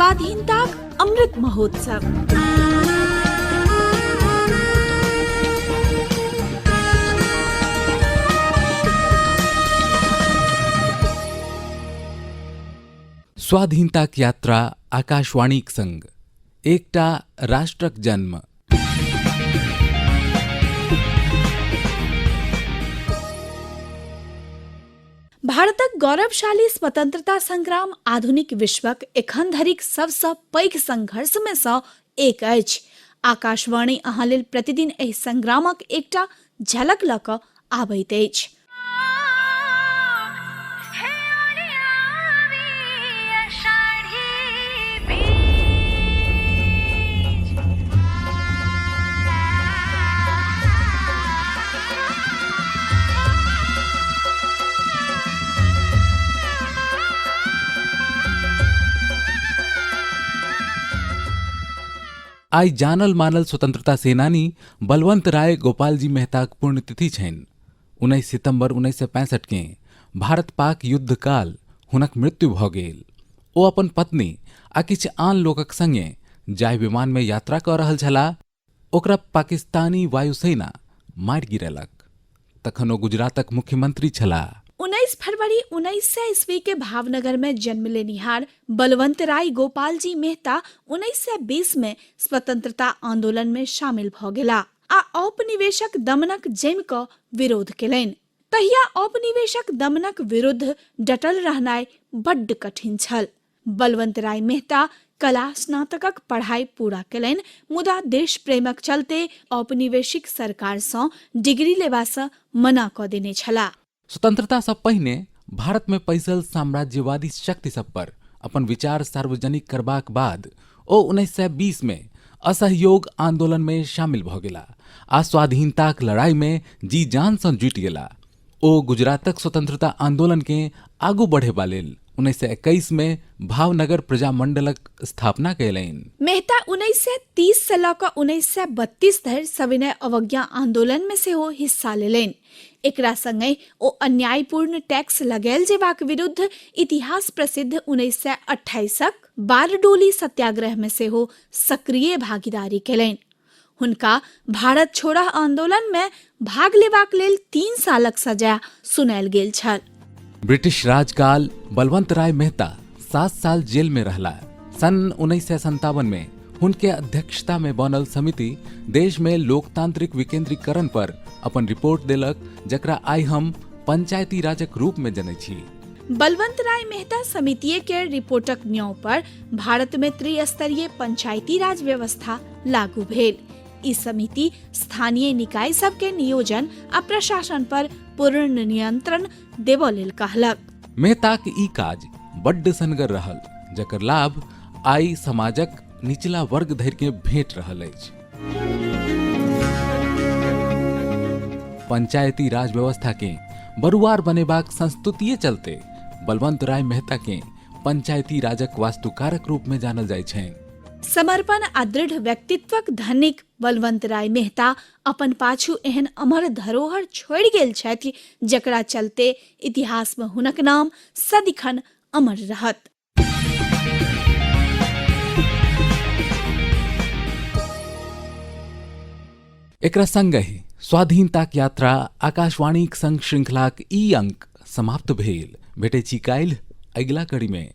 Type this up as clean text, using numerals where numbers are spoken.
स्वाधीनताक अमृत महोत्सव। स्वाधीनताक यात्रा आकाशवाणीक संग एकटा राष्ट्रक जन्म। भारतक गौरवशाली स्वतंत्रता संग्राम आधुनिक विश्वक एखन धरिक सबसँ पैघ संघर्षमे सँ एक अछि। आकाशवाणी अहाँ लेल प्रतिदिन एहि संग्रामक एकटा झलक लऽ कऽ आबैत अछि। आइ जानल मानल स्वतंत्रता सेनानी बलवंत राय गोपालजी मेहताक पुण्यतिथि छनि। 19 सितंबर 1965 के भारत पाक युद्ध काल हुनक मृत्यु भऽ गेल। ओ अपन पत्नी आ किछु आन लोकक संगे जाहि विमान में यात्रा कऽ रहल छलाह ओकरा पाकिस्तानी वायुसेना मारि गिरेलक। तखन ओ गुजरातक मुख्यमंत्री छलाह। 19 फरवरी 1900 ईस्वी के भावनगर में जन्म लेनिहार बलवंत राय गोपालजी मेहता 1920 में स्वतंत्रता आंदोलन में शामिल भऽ गेला आ औपनिवेशक दमनक जमि कऽ विरोध केलनि। तहिया औपनिवेशक दमनक विरुद्ध डटल रहनाइ बड्ड कठिन छल। बलवंत राय मेहता कला स्नातकक पढ़ाई पूरा केलनि, मुदा देश प्रेमक चलते औपनिवेशिक सरकारसँ डिग्री लेबासँ मना कऽ देने छलाह। स्वतंत्रतासँ पहिने भारतमे पैसल साम्राज्यवादी शक्ति सब पर अपन विचार सार्वजनिक करबाक बाद ओ 1920 मे असहयोग आंदोलनमे शामिल भऽ गेला आ स्वाधीनताक लड़ाईमे जी जानसँ जुटि गेला। ओ गुजरातक स्वतंत्रता आंदोलनकेँ आगू बढ़ेबा लेल 1921 मे भावनगर प्रजामंडलक स्थापना कयलनि। मेहता 1930 सँ लऽ कऽ 1932 धरि सविनय अवज्ञा आंदोलनमे सेहो हिस्सा लेलनि। एकरा संगहि ओ अन्यायपूर्ण टैक्स लगायल जेबाक विरुद्ध इतिहास प्रसिद्ध 1928क बारडोली सत्याग्रहमे सेहो सक्रिय भागीदारी कयलनि। हुनका भारत छोड़ह आंदोलन में भाग लेबाक लेल 3 सालक सजा सुनायल गेल छल। ब्रिटिश राजकाल बलवंत राय मेहता 7 साल जेल में रहला। सन 1957 में हुनके अध्यक्षता में बनल समिति देश में लोकतांत्रिक विकेंद्रीकरण पर अपन रिपोर्ट देलक, जकरा आइ हम पंचायती राजक रूप में जनै छी। बलवंत राय मेहता समितिये के रिपोर्टक न्याय पर भारत में त्रिस्तरीय पंचायती राज व्यवस्था लागू भेल। ई समिति स्थानीय निकाय सबके नियोजन आ प्रशासन पर पूर्ण नियंत्रण देबऽ लेल कहलक। मेहताक ई काज बड्ड सनगर रहल, जकर लाभ आइ समाजक निचला वर्ग धरि के भेट रहल अछि। पंचायती राज व्यवस्था के बरुआर बनेबाक संस्तुतिये चलते बलवंत राय मेहता के पंचायती राजक वास्तुकारक रूप में जानल जाइ छनि। समर्पण आ दृढ़ व्यक्तित्वक धनिक बलवंत राय मेहता अपन पाछू एहन अमर धरोहर छोड़ि गेल छथि, जकरा चलते इतिहास में हुनक नाम सदिखन अमर रहत। एकरा संगहि स्वाधीनताक यात्रा आकाशवाणीक संग श्रृंखलाक ई अंक समाप्त भेल। भेटै छी काल्हि अगिला कड़ी में।